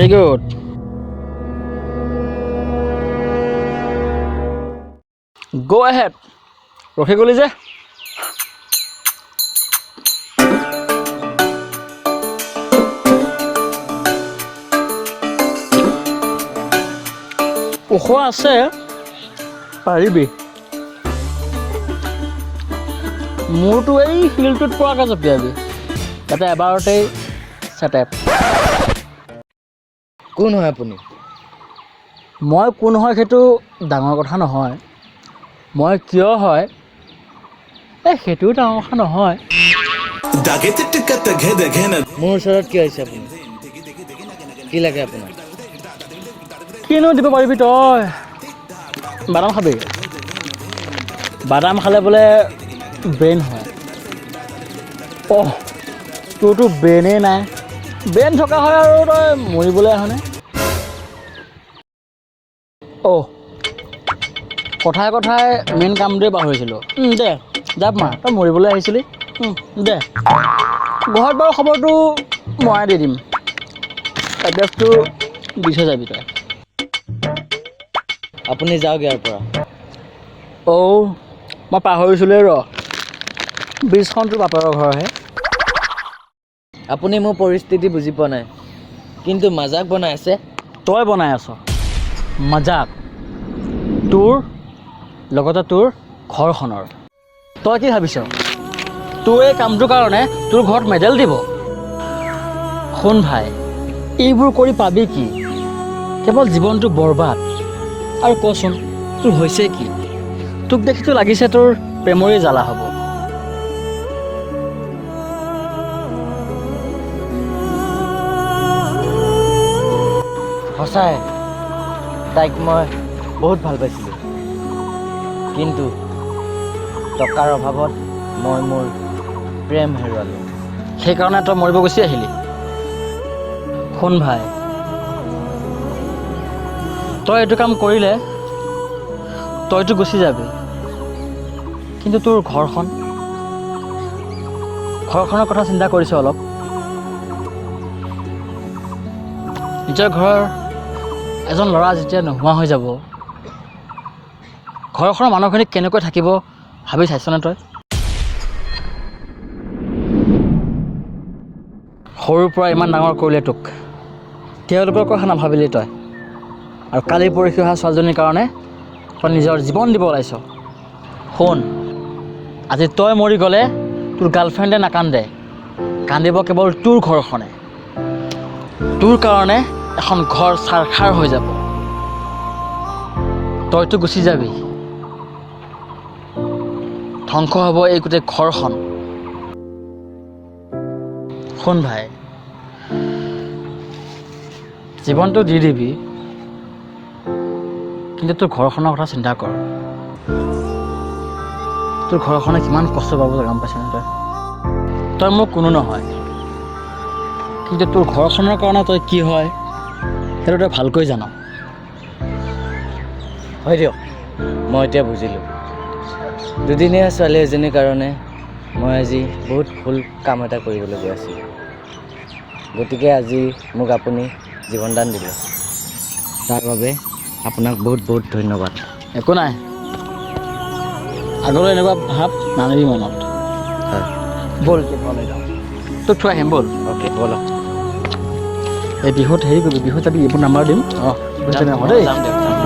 Very good, go ahead. ৰখি গ'লি যে। ওখ আছে, পাৰিবি। মোৰতো এই শিলটোত পৰাকৈ জঁপিয়াবি, যাতে এবাৰতেই চেটেপ। কোন হয় আপুনি? মই কোন হয় সেইটো ডাঙৰ কথা নহয়, মই কিয় হয় এই সেইটোও ডাঙৰ কথা নহয়। মোৰ ওচৰত কিয় আহিছে আপুনি? কি লাগে আপোনাক? কিনো দিব পাৰিবি তই? বাদাম খাবি? বাদাম খালে বোলে ব্ৰেইন হয়। অহ, তোৰতো ব্ৰেইনেই নাই। ব্ৰেইন থকা হয় আৰু তই মৰিবলৈ আহনে? অহ, কথাই কথাই মেইন কামটোৱে পাহৰিছিলোঁ। দে জাপ মাৰ, তই মৰিবলৈ আহিছিলি। দে, ঘৰত বাৰু খবৰটো ময়ে দি দিম, এড্ৰেছটো দি থৈ যাবি তই। আপুনি যাওক ইয়াৰ পৰা। অ' মই পাহৰিছিলোঁৱেই ৰ, ব্ৰিজখন তোৰ বাপেৰৰ ঘৰহে। আপুনি মোৰ পৰিস্থিতি বুজি পোৱা নাই, কিন্তু মাজাক বনাই আছে। তই বনাই আছ মজাক, তোৰ লগতে তোৰ ঘৰখনৰ। তই কি ভাবিছ তোৰ এই কামটোৰ কাৰণে তোৰ ঘৰত মেডেল দিব? শুন ভাই, এইবোৰ কৰি পাবি কি? কেৱল জীৱনটো বৰবাদ। আৰু কচোন তোৰ হৈছে কি? তোক দেখিতো লাগিছে তোৰ প্ৰেমৰে জ্বালা হ'ব। সঁচাই তাইক মই বহুত ভাল পাইছিলোঁ, কিন্তু টকাৰ অভাৱত মই মোৰ প্ৰেম হেৰুৱালোঁ। সেইকাৰণে তই মৰিব গুচি আহিলি। শুন ভাই, তই এইটো কাম কৰিলে তইতো গুচি যাবি, কিন্তু তোৰ ঘৰখন, ঘৰখনৰ কথা চিন্তা কৰিছ অলপ? নিজৰ ঘৰৰ এজন ল'ৰা যেতিয়া নোহোৱা হৈ যাব, ঘৰখনৰ মানুহখিনি কেনেকৈ থাকিব ভাবি চাইছনে তই? সৰুৰ পৰা ইমান ডাঙৰ কৰিলে তোক, তেওঁলোকৰ কথা নাভাবিলি তই। আৰু কালি পৰহি অহা ছোৱালীজনীৰ কাৰণে তই নিজৰ জীৱন দিব ওলাইছ। শুন, আজি তই মৰি গ'লে তোৰ গাৰ্লফ্ৰেণ্ডে নাকান্দে, কান্দিব কেৱল তোৰ ঘৰখনে। তোৰ কাৰণে এখন ঘৰ ছাৰখাৰ হৈ যাব। তইতো গুচি যাবি, ধ্বংস হ'ব এই গোটেই ঘৰখন। শুন ভাই, জীৱনটো দি দিবি, কিন্তু তোৰ ঘৰখনৰ কথা চিন্তা কৰ। তোৰ ঘৰখনে কিমান কষ্ট পাব গম পাইছনে তই? তই মোৰ কোনো নহয়, কিন্তু তোৰ ঘৰখনৰ কাৰণে তই কি হয় সেইটো তই ভালকৈ জান। হয় দিয়ক, মই এতিয়া বুজিলোঁ। দুদিনীয়া ছোৱালী এজনীৰ কাৰণে মই আজি বহুত ভুল কাম এটা কৰিবলৈ গৈ আছিলোঁ। গতিকে আজি মোক আপুনি জীৱনদান দিলে, তাৰ বাবে আপোনাক বহুত বহুত ধন্যবাদ। একো নাই, আগলৈ এনেকুৱা ভাৱ নানিবি মনত। হয়, ব'ল ঘৰলৈ যাওঁ, তোক থৈ আহিম ব'ল। অ'কে, ব'লক। এই বিহুত হেৰি কৰিবি, বিহুত যাবি, এইবোৰ নাম্বাৰ দিম। অঁ, দেই। যাম দিয়ক, যাম।